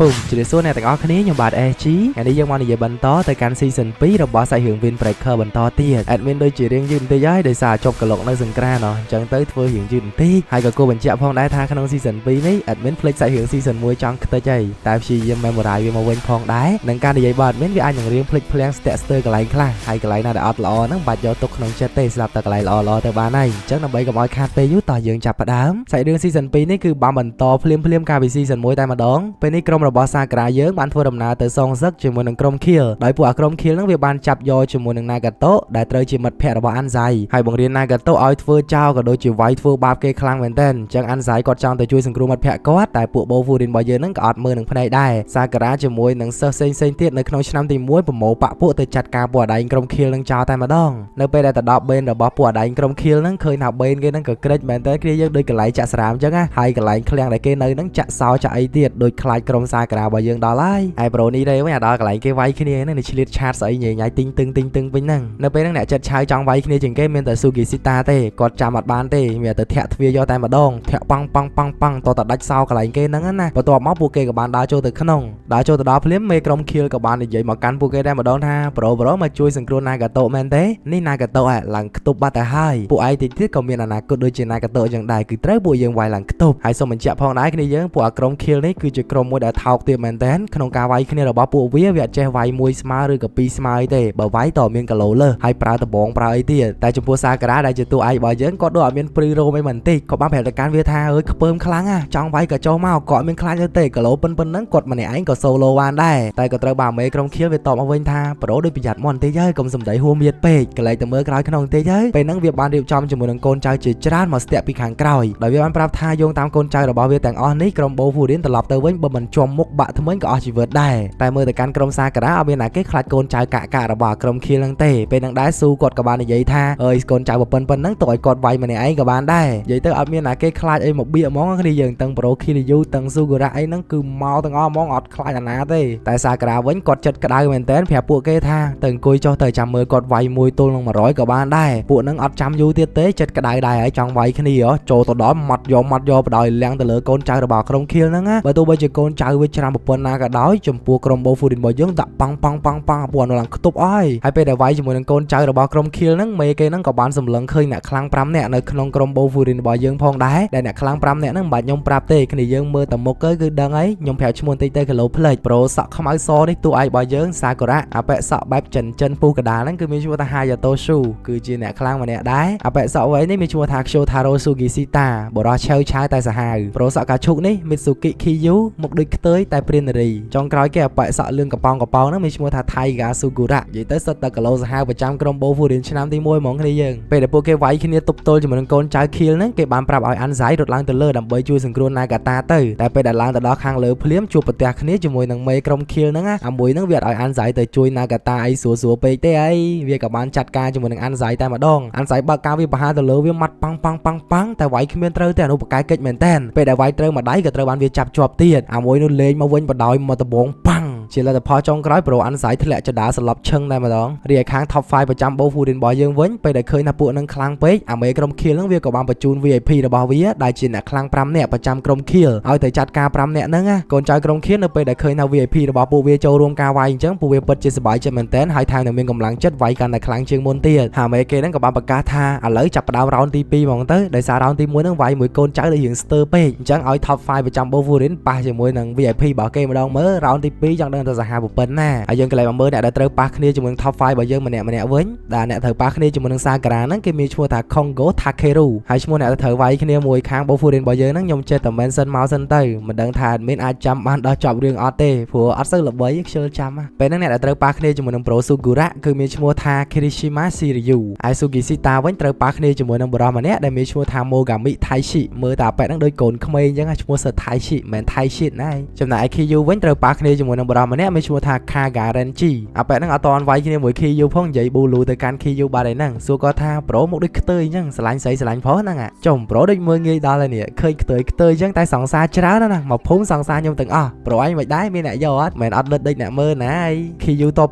ពុំជម្រាបសួរអ្នកទាំងអស់គ្នាខ្ញុំបាទ SG ថ្ងៃនេះយើងមកនិយាយបន្តទៅកាន់ Season 2របស់សាច់រឿង Wind Breaker បន្តទៀត Admin ដូចជារៀងយឺតបន្តិចហើយដោយសារជប់កឡុកនៅសង្ក្រានណោះអញ្ចឹងទៅធ្វើរៀងយឺតបន្តិចហើយក៏គួរបញ្ជាក់ផងដែរថាក្នុង Season 2នេះ Admin ភ្លេចសាច់រឿង Season 1ចង់ខ្ទេចហើយតែព្យាយាម memorize វាមកវិញផងដែរនិងការនិយាយរបស់ Admin វាអាចនឹងរៀងភ្លេចភ្លាំងស្ទាក់ស្ទើរកន្លែងខ្លះហើយកន្លែងណាដែលអត់ល្អហ្នឹងមិនបាច់យកទុកក្នុងចិត្តទេស្រាប់តែកន្លែងល្អៗទៅបានហើយអញ្ចឹងដើម្បីកុំឲ្យខាតពេលយូរតោះយើងចាប់ផ្ដើមសាច់រឿង Season 2នេះគឺបានបន្តភ្លាមៗកាលពី Season 1តែម្ដងពេលនេះក្រុមរបស់សាក្រាយើងបានធ្វើដំណើរទៅសងសឹកជាមួយនឹងក្រុមខៀលដោយពួកអាក្រុមខៀលហ្នឹងវាបានចាប់យកជាមួយនឹងណាកាតូដែលត្រូវជាមិត្តភ័ក្តិរបស់អាន់សៃហើយបង្រៀនណាកាតូឲ្យធ្វើចោលក៏ដូចជាវាយធ្វើបាបគេខ្លាំងមែនទែនអញ្ចឹងអាន់សៃគាត់ចង់ទៅជួយសង្គ្រោះមិត្តភ័ក្តិគាត់តែពួកបូហ្វូរីនរបស់យើងហ្នឹងក៏អត់មើលនឹងភ្នែកដែរសាក្រាជាមួយនឹងសិស្សផ្សេងផ្សេងទៀតនៅក្នុងឆ្នាំទី1ប្រមូលបាក់ពួកទៅចាត់ការពួកអដែងក្រុមខៀលនឹងចោលតែម្ដងនៅពេលដែលទៅដល់បេនរបស់ពួកអដែងក្រុមខៀលហ្នឹងឃើញថាបេនគេហ្នឹងក៏ក្រិចមែនតើគ្នាយើងដូចកន្លែងចាក់ស្រាមអញ្ចឹងណាហើយកន្លែងឃ្លាំងដែលគេនៅហ្នឹងចាក់សោចាក់អីទៀតដូចខ្លាចក្រុមសាក្រារបស់យើងដល់ហើយហើយប្រូនេះទេវិញអាដល់កន្លែងគេវាយគ្នាហ្នឹងនេះឆ្លៀតឆាតស្អីញ៉ៃញ៉ៃទិញទឹងទិញទឹងវិញហ្នឹងនៅពេលហ្នឹងអ្នកចិត្តឆាវចង់វាយគ្នាជាងគេមានតែស៊ូគីស៊ីតាទេគាត់ចាំអត់បានទេមានតែធាក់ទ្វារយកតែម្ដងធាក់ប៉ង់ប៉ង់ប៉ង់ប៉ង់តតដាច់សោកន្លែងគេហ្នឹងណាបន្ទាប់មកពួកគេក៏បានដើរចូលទៅក្នុងដើរចូលទៅដល់ភ្លាមមេក្រុមខៀលក៏បាននិយាយមកកាន់ពួកគេដែរម្ដងថាbro bro មកជួយសង្គ្រោះណាកាតូមែនទេនេះណាកាតូហ่ะឡើងខ្ទប់បាត់ទៅហើយពួកឯងតិចទៀតក៏មានអនាគតដូចជាណាកាតូយ៉ាងដែរគឺត្រូវពួកយើងវាយឡើងខ្ទប់ហើយសូមបញ្ជាក់ផងដែរគ្នាយើងពួកអាក្រុមខៀលនេះគឺជាក្រុមមួយដែលថោកទៀតមែនតើក្នុងការវាយគ្នារបស់ពួកវាវាអត់ចេះវាយមួយស្មើឬក៏ពីរស្មើអីទេបើវាយតមានគីឡូលើសហើយប្រើដបងប្រើអីទៀតតែចំពោះសាការ៉ាដែលជាតួឯករបស់យើងគាត់ដូចអត់មានព្រឺរោមអីមិនតិចគាត់បានប្រាប់ទៅកាន់វាថាអើយខ្ពើមខ្លាំងណាចង់វាយក៏ចុះមកគាត់អត់មានខ្លាចទេគីឡូប៉ុនប៉ុណ្ណឹងគាត់ម្នាក់ឯងក៏ solo បានដែរតែក៏ត្រូវបានមេក្រុមខៀលវាតបមកវិញថាbro ដូចប្រយ័ត្នមកបន្តិចហើយកុំសំដីហួមៀតពេកកន្លែងទៅមើលក្រោយក្នុងបន្តិចហើយពេលហ្នឹងវាបានរៀបចំជាមួយនឹងកូនចៅជាច្រើនមកស្ទាក់ពីខាងក្រោយដោយវាបានប្រាប់ថាយោងតាមកូនចៅរបស់វាទាំងអស់នេះក្រុមបូហ្វូរីនត្រឡប់ទៅវិញបើមិនជាប់មុខបាក់ថ្មិញក៏អស់ជីវិតដែរតែមើលទៅកាន់ក្រុមសាការ៉ាអត់មានណាគេខ្លាចកូនចៅកាក់កាក់របស់ក្រុមខៀលហ្នឹងទេពេលហ្នឹងដែរស៊ូគាត់ក៏បាននិយាយថាអើយកូនចៅប្រពន្ធប៉ុណ្ណឹងទៅឲ្យគាត់វាយម្នាក់ឯងក៏បានដែរនិយាយទៅអត់មានណាគេខ្លាចអីមកបៀកហ្មងគ្នាយើងទាំងប្រូខីលយូទាំងស៊ូការ៉ាអីហ្នឹងគឺមកទាំងអស់ហ្មងអត់ខ្លាចអាណាទេតែសាការ៉ាវិញគាត់ចិត្តក្តៅមែនតើប្រាប់ពួកគេថាទៅអង្គុយចុះទៅចាំមើលគាត់វាយមួយទល់នឹង100ក៏បានដែរពួកហ្នឹងអត់ចាំយូរទៀតទេចិត្តក្តៅដែរហើយចង់វាយគ្នាចូលទៅដល់ម៉ាត់យកម៉ាត់យកបដ ாய் លៀងទៅលើកូនចៅរបស់ក្រុមខៀលហ្នឹងណាបើទោះបីជាកូនចៅវាច្រាំប្រពន្ធណាក៏ដោយចំពោះក្រុមបូហ្វូរីនរបស់យើងដាក់ប៉ង់ប៉ង់ប៉ង់ប៉ង់ពួកនោះឡើងខ្ទប់អស់ហើយហើយពេលដែលវាយជាមួយនឹងកូនចៅរបស់ក្រុមខៀលហ្នឹងមេគេហ្នឹងក៏បានសម្លឹងឃើញអ្នកខ្លាំង5នាក់នៅក្នុងក្រុមបូហ្វូរីនរបស់យើងផងដែរដែលអ្នកខ្លាំង5នាក់ហ្នឹងមិនបាច់ខ្ញុំប្រាប់ទេគ្នាយើងមើលតែមុខទៅគឺដឹងហើយខ្ញុំប្រាប់ឈ្មោះបន្តិចទៅគីឡូផ្លេចប្រូសក់ខ្មៅសនេះតួឯករបស់យើងសាកូរ៉ាអបិសក់បែបចិនចិនពុះកដាលហ្នឹងគឺមានឈ្មោះថាហាយ៉ាតូស៊ូគឺជាអ្នកខ្លាំងម្នាក់ដែរអបិសក់វៃនេះមានឈ្មោះថាខ្យូថារ៉ូស៊ូគីស៊ីតាបរោះឆៅឆាយតែសាហាវប្រូសក់កាឈុកនេះមីស៊ូគីខីយូមុខដូចខ្ទើយតែព្រានរីចុងក្រោយគេអបិសក់លឿងកប៉ោងកប៉ោងហ្នឹងមានឈ្មោះថាថៃហ្គាស៊ូគូរ៉ានិយាយទៅសុទ្ធតែគីឡូសាហាវប្រចាំក្រុមបូហ្វូរីនឆ្នាំទី1ហ្មងគ្នាយើងពេលដែលពួកគេវាយគ្នាទប់ទល់ជាមួយនឹងកូនចៅខៀលហ្នឹងគេបានប្រាប់ឲ្យអាន់សៃរត់ឡើងទៅលើដើម្បីជួយសង្គ្រោះណាកាតាទៅតែពេលដែលឡើងទៅដល់ខាងលើភ្លាមជួបប្រទះគ្នាជាមួយនឹងមេក្រុមខៀលហ្នឹងណាអាមួយហ្នឹងវាអត់ឲ្យអាន់សៃទៅជួយណាកាតាអីស្រួលស្រួលពេកទេអីវាក៏បានចាត់ការជាមួយនឹងអាន់សៃតែម្ដងអាន់សៃបើកការវាប្រហារទៅលើវាម៉ាត់ប៉ាំងប៉ាំងប៉ាំងប៉ាំងតែវាយគ្មានត្រូវទេអនុបកាយកិច្ចមែនតែនពេលដែលវាយត្រូវមួយដៃក៏ត្រូវបានវាចាប់ជាប់ទៀតអាមួយនោះលេងមកវិញបដោយមកដបងប៉ាំងជាលទ្ធផលចុងក្រោយប្រូអាន់សៃធ្លាក់ចដាសន្លប់ឈឹងតែម្ដងរីឯខាង top 5ប្រចាំបូហ្វូរីនរបស់យើងវិញពេលដែលឃើញថាពួកនឹងខ្លាំងពេកអាមេក្រុមខៀលហ្នឹងវាក៏បានបញ្ជូន VIP របស់វាដែលជាអ្នកខ្លាំង5នាក់ប្រចាំក្រុមខៀលឲ្យទៅចាត់ការ5នាក់ហ្នឹងណាកូនចៅក្រុមខៀលនៅពេលដែលឃើញថា VIP របស់ពួកវាចូលរួមការវាយអញ្ចឹងពួកវាពិតជាសប្បាយចិត្តមែនទែនហើយថែមនឹងមានកម្លាំងចិត្តវាយកាន់តែខ្លាំងជាងមុនទៀតហើយមេគេហ្នឹងក៏បានប្រកាសថាឥឡូវចាប់ផ្ដើម round ទី2ហ្មងទៅដោយសារ round ទី1ហ្នឹងវាយមួយកូនចៅដែលរៀងស្ទើរពេកអញ្ចឹងឲ្យ top 5ប្រចាំបូហ្វូរីនប៉ះជាមួយនឹង VIP របស់គេម្ដងមើល round ទី2ចង់ដឹងថាសាហាវប៉ុណ្ណាហើយយើងក៏លែងមកមើលអ្នកដែលត្រូវប៉ះគ្នាជាមួយនឹង top 5របស់យើងម្នាក់ម្នាក់វិញដែលអ្នកត្រូវប៉ះគ្នាជាមួយនឹងសាការ៉ាហ្នឹងគេមានឈ្មោះថា Kongo Takeru ហើយឈ្មោះអ្នកដែលត្រូវវាយគ្នាមួយខាងបូហ្វូរីនរបស់យើងហ្នឹងខ្ញុំចេះតែ mention មកសិនទៅមិនដឹងថា admin អាចចាំបានដល់ចប់រឿងអត់ទេព្រោះអត់សូវល្បីខ្ជិលចាំពេលហ្នឹងអ្នកដែលត្រូវប៉ះគ្នាជាមួយនឹង Pro Sugura គឺមានឈ្មោះថា Kirishima Shiryu ហើយ Sugishita វិញត្រូវប៉ះគ្នាជាមួយនឹងបុរសម្នាក់ដែលមានឈ្មោះថា Mogami Taishi មើលតាប៉ែហ្នឹងដូចកូនក្មេងអញ្ចឹងឈ្មោះសើ Taishi មិនមែន Taishi ណាចំណែក IQ វិញត្រូវប៉ះគ្នាជាមួយនឹងបុរស ម្នាក់មានឈ្មោះថា Kaga Renji អាប៉ែហ្នឹងអត់តន់វាយគ្នាមួយ Kiyu ផងនិយាយប៊ូលូទៅកាន់ Kiyu បាត់ហើយហ្នឹងសួរគាត់ថា bro មកដូចខ្ទើយអញ្ចឹងស្រឡាញ់ស្រីស្រឡាញ់ប្រុសហ្នឹងចុំ bro ដូចមើលងាយដល់ហើយនេះឃើញខ្ទើយខ្ទើយអញ្ចឹងតែសង្សារច្រើនណាស់មកភូមិសង្សារខ្ញុំទាំងអស់ bro ឯងមិនដែរមានអ្នកយកអត់មិនអត់លិតដូចអ្នកមើលណាអី Kiyu តប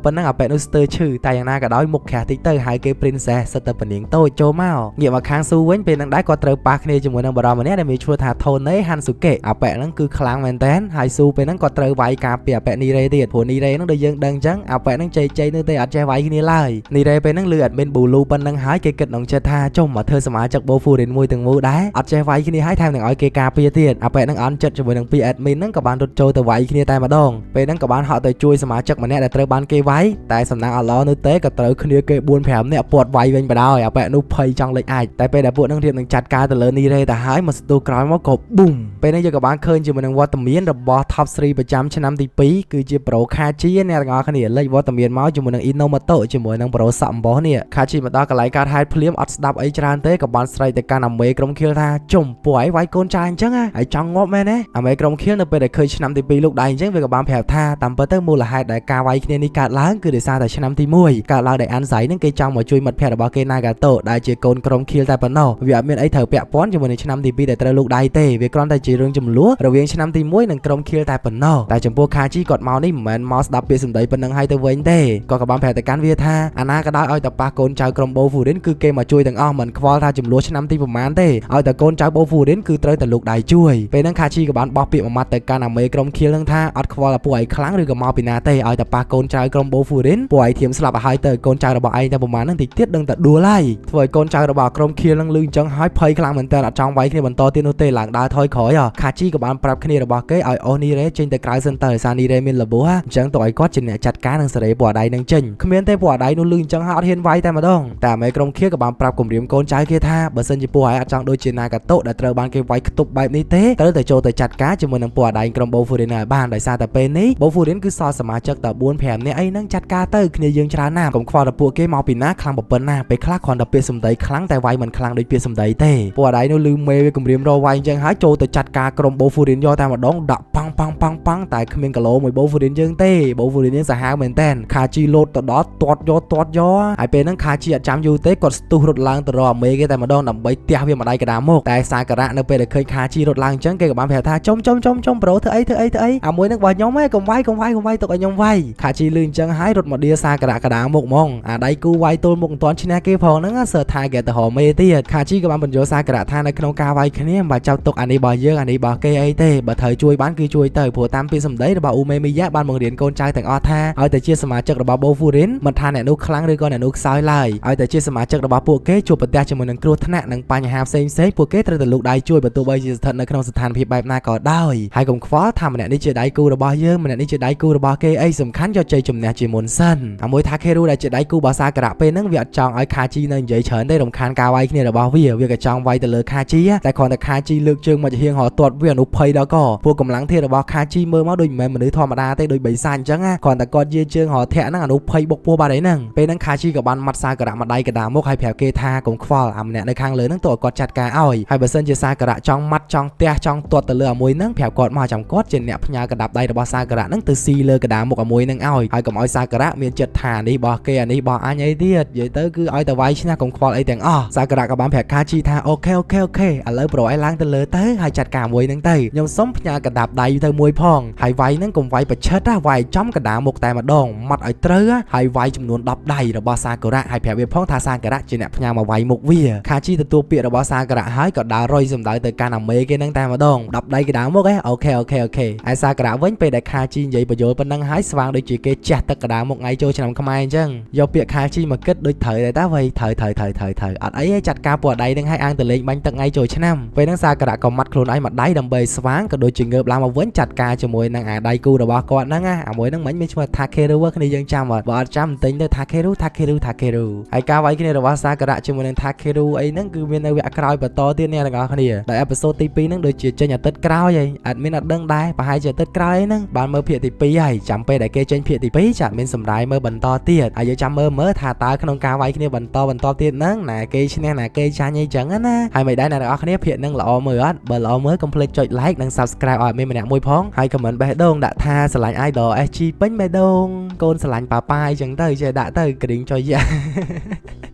ប៉ុណ្ណឹងអាប៉ែនោះស្ទើឈឺតែយ៉ាងណាក៏ដោយមុខក្រាស់តិចទៅហើយគេ princess សិតតែពនាងតូចចូលមកងាកមកខាងស៊ូវិញពេលហ្នឹងដែរគាត់ត្រូវប៉ះគ្នាជាមួយនឹងបរិមម្នាក់ដែលមានឈ្មោះថា Tone Hansuke អាប៉ែហ្នឹងគឺខ្លាំងមែនតើហើយស៊ូពេលហ្នឹងគាត់ត្រូវវាយការពារអាប៉ែនីរ៉េទៀតព្រោះនីរ៉េហ្នឹងដូចយើងដឹងអញ្ចឹងអាប៉ែហ្នឹងជ័យជ័យនោះទេអត់ចេះវាយគ្នាឡើយនីរ៉េពេលហ្នឹងលឺ admin ប៊ូលូប៉ុណ្ណឹងហើយគេគិតក្នុងចិត្តថាចុះមកធ្វើសមាជិកបូហ្វូរិនមួយទាំងមូលដែរអត់ចេះវាយគ្នាហើយថែមនឹងឲ្យគេការពារទៀតអាប៉ែហ្នឹងអន់ចិត្តជាមួយនឹងពី admin ហ្នឹងក៏បានរត់ចូលទៅវាយគ្នាតែម្ដងពេលហ្នឹងក៏បានហក់ទៅជួយសមាជិកម្នាក់ដែលត្រូវបានគេវាយតែសំណាងអត់ល្អនោះទេក៏ត្រូវគ្នាគេ4 5នាក់ពាត់វាយវិញបណ្ដោយអាប៉ែនោះភ័យចង់លេចអាចតែពេលដែលពួកហ្នឹងរៀបនឹងចាត់ការទៅលើនីរ៉េទៅហើយមកស្ទុះក្រោយមកក៏ប៊ុំពេលនេះយើងក៏បានឃើញជាមួយនឹងវត្តមានរបស់ Top 3ប្រចាំឆ្នាំទី2គឺជា Pro Kachi អ្នកទាំងអស់គ្នាលេចវត្តមានមកជាមួយនឹង Inomoto ជាមួយនឹង Pro សក់អំបោះនេះ Kachi មកដល់កន្លែងកើតហេតុភ្លាមអត់ស្ដាប់អីច្រើនទេក៏បានស្រែកទៅកាន់អាមេក្រុមខៀលថាជុំពួកឯងវាយកូនចៅអញ្ចឹងហើយចង់ងាប់មែនទេអាមេក្រុមខៀលនៅពេលដែលឃើញឆ្នាំទី2លោកដៃអញ្ចឹងវាក៏បានប្រាប់ថាតាមពិតទៅមូលហេតុដែលការវាយគ្នានេះកើតឡើងគឺដោយសារតែឆ្នាំទី1កើតឡើងដោយអានសៃនឹងគេចង់មកជួយមិត្តភ័ក្តិរបស់គេ Nagato ដែលជាកូនក្រុមខៀលតែប៉ុណ្ណោះវាអត់មានអីត្រូវពាក់ព័ន្ធជាមួយនឹងឆ្នាំទី2ដែលត្រូវលោកដៃទេវាគ្រាន់តែជារឿងចំនួនរវាងឆ្នាំទី1និងក្រុមខៀលតែប៉ុណ្ណោះតែចំពោះ Kachi គាត់មកនេះមិនមែនមកស្ដាប់ពាក្យសម្ដីប៉ុណ្ណឹងហើយទៅវិញទេគាត់ក៏បានប្រាប់ទៅកាន់វាថាអាណាក៏ដោយឲ្យតែប៉ះកូនចៅក្រុមបូហ្វូរិនគឺគេមកជួយទាំងអស់មិនខ្វល់ថាចំនួនឆ្នាំទីប្រមាណទេឲ្យតែកូនចៅបូហ្វូរិនគឺត្រូវតែលោកដៃជួយពេលហ្នឹង Kachi ក៏បានបោះពាក្យមួយម៉ាត់ទៅកាន់អាមេក្រុមខៀលនឹងថាអត់ខ្វល់តែពួកឯងខ្លាំងឬក៏មកពីណាទេឲ្យតែប៉ះកូនចៅក្រុមបូហ្វូរិនពួកឯងធៀមស្លាប់ឲ្យហើយទៅកូនចៅរបស់ឯងតែប្រមាណហ្នឹងតិចទៀតដឹងតែដួលហើយធ្វើឲ្យកូនចៅរបស់ក្រុមខៀលនឹងលឺអញ្ចឹងហើយភ័យខ្លាំងមែនតើអត់ចង់វាយគ្នាបន្តទៀតនោះទេឡើងដើរថយក្រោយ Kachi ក៏បានប្រាប់គ្នារបស់គេឲ្យអូសនីរ៉េចេញទៅក្រៅសិនទៅដោយសារនីរ៉េមានរបួសអញ្ចឹងទៅឲ្យគាត់ជាអ្នកចាត់ការនឹងសេរីពួកអដៃនឹងចេញគ្មានទេពួកអដៃនោះលឺអញ្ចឹងហើយអត់ហ៊ានវាយតែម្ដងតែមេក្រុមខៀក៏បានប្រាប់គម្រាមកូនចៅគេថាបើសិនជាពួកឯងអត់ចង់ដូចជាណាកាតូដែលត្រូវបានគេវាយខ្ទប់បែបនេះទេត្រូវតែចូលទៅចាត់ការជាមួយនឹងពួកអដៃក្រុមបូហ្វូរិនឲ្យបានដោយសារតែពេលនេះបូហ្វូរិនគឺសល់សមាជិកតែ4 5នាក់អីហ្នឹងចាត់ការទៅគ្នាយើងច្រើនណាស់កុំខ្វល់តែពួកគេមកពីណាខ្លាំងប៉ុណ្ណាពេលខ្លះគ្រាន់តែពាក្យសម្ដីខ្លាំងតែវាយមិនខ្លាំងដូចពាក្យសម្ដីទេពួកអដៃនោះលឺមេវាគម្រាមរវាយអញ្ចឹងហើយចូលទៅចាត់ការក្រុមបូហ្វូរិនយកតែម្ដងដាក់ប៉ាំងប៉ាំងប៉ាំងប៉ាំងតែគ្មានកឡូមួយបូហ្វូរិនយើងទេបូហ្វូរិនយើងសាហាវមែនតើខាជីលោតទៅដល់ទាត់យកទាត់យកហើយពេលហ្នឹងខាជីអត់ចាំយូរទេគាត់ស្ទុះរត់ឡើងទៅរកអាមេគេតែម្ដងដើម្បីទះវាម្ដាយកដាមកតែសាការៈនៅពេលដែលឃើញខាជីរត់ឡើងអញ្ចឹងគេក៏បានប្រាប់ថាចំចំចំចំប្រូធ្វើអីធ្វើអីធ្វើអីអាមួយហ្នឹងរបស់ខ្ញុំឯងកុំវាយកុំវាយកុំវាយទុកឲ្យខ្ញុំវាយខាជីលឺអញ្ចឹងហើយរត់មកដៀសាការៈកដាមុខហ្មងអាដៃគូវាយទល់មុខមិនទាន់ឈ្នះគេផងហ្នឹងសើថាគេទៅរកមេទៀតខាជីក៏បានបញ្យល់សាការៈថានៅក្នុងការវាយគ្នាមិនបាច់ចាប់ទុកអានេះរបស់យើងអានេះរបស់គេអីទេបើត្រូវជួយបានគឺជួយទៅព្រោះតាមពីសម្ដីរបស់អ៊ូមេមីយ៉ាបានបង្រៀនកូនចៅទាំងអស់ថាឲ្យតែជាសមាជិករបស់បូហ្វូរិនមិនថាអ្នកនោះខ្លាំងឬក៏អ្នកនោះខ្សោយឡើយឲ្យតែជាសមាជិករបស់ពួកគេជួបប្រទះជាមួយនឹងគ្រោះថ្នាក់និងបញ្ហាផ្សេងផ្សេងពួកគេត្រូវតែលូកដៃជួយបើទោះបីជាស្ថិតនៅក្នុងស្ថានភាពបែបណាក៏ដោយហើយកុំខ្វល់ថាម្នាក់នេះជាដៃគូរបស់យើងម្នាក់នេះជាដៃគូរបស់គេអីសំខាន់យកជ័យជំនះជាមុនសិនអាមួយថាខេរូដែលជាដៃគូរបស់សាការៈពេលហ្នឹងវាអត់ចង់ឲ្យខាជីនៅនិយាយច្រើនទេរំខានការវាយគ្នារបស់វាវាក៏ចង់វាយទៅលើខាជីតែគ្រាន់តែខាជីលើកជើងមកជាហៀងរទាត់វាអនុភ័យដល់កពួកកម្លាំងធាតុរបស់ខាជីមើលមកដូចមិនមែនមនុស្សធម្មតាទេដូចបិសាចអញ្ចឹងគ្រាន់តែគាត់យាជើងរធាក់ហ្នឹងអនុភ័យបុកពោះបាត់អីហ្នឹងពេលហ្នឹងខាជីក៏បានម៉ាត់សាការៈមកដៃកដាមុខហើយប្រាប់គេថាកុំខ្វល់អាម្នាក់នៅខាងលើហ្នឹងតើគាត់ចាត់ការឲ្យហើយបើសិនជាសាការៈចង់ម៉ាត់ចង់ទះចង់ទាត់ទៅលើអាមួយហ្នឹងប្រាប់គាត់មកចាំគាត់ជាអ្នកផ្ញើកដាប់ដៃរបស់សាការៈហ្នឹងទៅស៊ីលើកដាមុខអាមួយហ្នឹងឲ្យហើយកុំឲ្យសាការៈមានចិត្តថានេះរបស់គេអានេះរបស់អញអីទៀតនិយាយទៅគឺឲ្យតែវាយឈ្នះកុំខ្វល់អីទាំងអស់សាការៈក៏បានប្រាប់ខាជីថា OK OK OK ឥឡូវ bro ឲ្យឡើងទៅលើទៅហើយចាត់ការមួយហ្នឹងទៅខ្ញុំសុំផ្ញើកដាប់ដៃទៅមួយផងហើយវាយហ្នឹងកុំវាយប្រឆិតណាវាយចំកដាមុខតែម្ដងម៉ាត់ឲ្យត្រូវហើយវាយចំនួន10ដៃរបស់សាការៈហើយប្រាប់វាផងថាសាការៈជាអ្នកផ្ញើមកវាយមុខវាខាជីទទួលពាក្យរបស់សាការៈហើយក៏ដើររុយសម្ដៅទៅកាន់អាមេគេហ្នឹងតែម្ដង10ដៃកដាមុខឯង OK OK OK ហើយសាការៈវិញពេលដែលខាជីនិយាយបញ្យល់ប៉ុណ្ណឹងហើយស្វាងដូចជាគេជះទឹកកដាមុខថ្ងៃចូលឆ្នាំខ្មែរអញ្ចឹងយកពាក្យខាជីមកគិតដូចត្រូវដែរតាវៃត្រូវត្រូវត្រូវត្រូវត្រូវអត់អីទេចាត់ការពួកដៃនឹងឲ្យអាងទៅលេងបាញ់ទឹកថ្ងៃចូលឆ្នាំពេលហ្នឹងសាការៈក៏ម៉ាត់ខ្លួនឯងមកដៃដើម្បីស្វាងក៏ដូចជាងើបឡើងមកវិញចាត់ការជាមួយនឹងអាដៃគូរបស់គាត់ហ្នឹងណាអាមួយហ្នឹងមិញមានឈ្មោះថាខេរូគ្នាយើងចាំអត់បើអត់ចាំទិញទៅថាខេរូថាខេរូថាខេរូហើយការវាយគ្នារបស់សាការៈជាមួយនឹងថាខេរូអីហ្នឹងគឺមាននៅវគ្គក្រោយបន្តទៀតអ្នកទាំងអស់គ្នាដោយ episode ទី2ហ្នឹងដូចជាចេញអាទិត្យក្រោយហើយអត់មានអត់ដឹងដែរប្រហែលជាអាទិត្យក្រោយហ្នឹងបានមើលភាគទី2ហើយចាំពេលដែលគេចេញភាគទី2ចាមានសម្រាយមើលបន្តទៀតហើយយើងចាំមើលមើលថាតើក្នុងការវាយគ្នាបន្តបន្តទៀតហ្នឹងណាគេឈ្នះណាគេចាញ់អីចឹងណាហើយមិនដែរអ្នកទាំងអស់គ្នាភាគហ្នឹងល្អមើលអត់បើល្អមើលកុំភ្លេចចុច like និង subscribe ឲ្យមានម្នាក់មួយផងហើយ comment បេះដូងដាក់ថាស្រឡា ឡាញ់ idol SG ពេញបេះដូងកូនស្រឡាញ់ប៉ាប៉ាអីចឹងទៅចេះដាក់ទៅក្រៀងចុយយ៉ា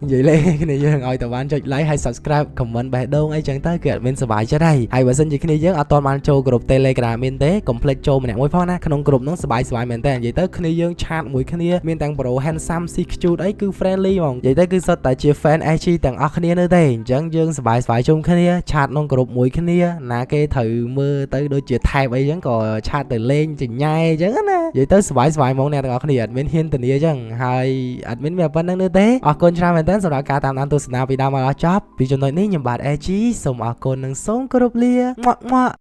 និយាយលេងគ្នាយើងឲ្យតែបានចុច like ហើយ subscribe comment បេះដូងអីចឹងទៅគឺ admin សប្បាយចិត្តហើយហើយបើសិនជាគ្នាយើងអត់ទាន់បានចូលក្រុម Telegram មានទេកុំភ្លេចចូលម្នាក់មួយផងណាក្នុងក្រុមនោះសប្បាយសប្បាយមែនតើនិយាយទៅគ្នាយើង chat មួយគ្នាមានទាំង bro handsome ស៊ី cute អីគឺ friendly ហ្មងនិយាយទៅគឺសុទ្ធតែជា fan SG ទាំងអស់គ្នានៅទេអញ្ចឹងយើងសប្បាយសប្បាយជុំគ្នា chat ក្នុងក្រុមមួយគ្នាណាគេត្រូវមើលទៅដូចជាថែបអីចឹងក៏ chat ទៅលេងចញ៉ែអញ្ចឹងណានិយាយទៅសប្បាយសប្បាយហ្មងអ្នកទាំងអស់គ្នា admin ហ៊ានធានាអញ្ចឹងហើយ admin មានប៉ុណ្្នឹងនៅទេអរគុណច្រើនមែនទែនសម្រាប់ការតាមដានទស្សនាពីដើមមកដល់ចប់ពីចំណុចនេះខ្ញុំបាទ AG សូមអរគុណនិងសូមគោរពលាម៉ាក់ម៉ាក់។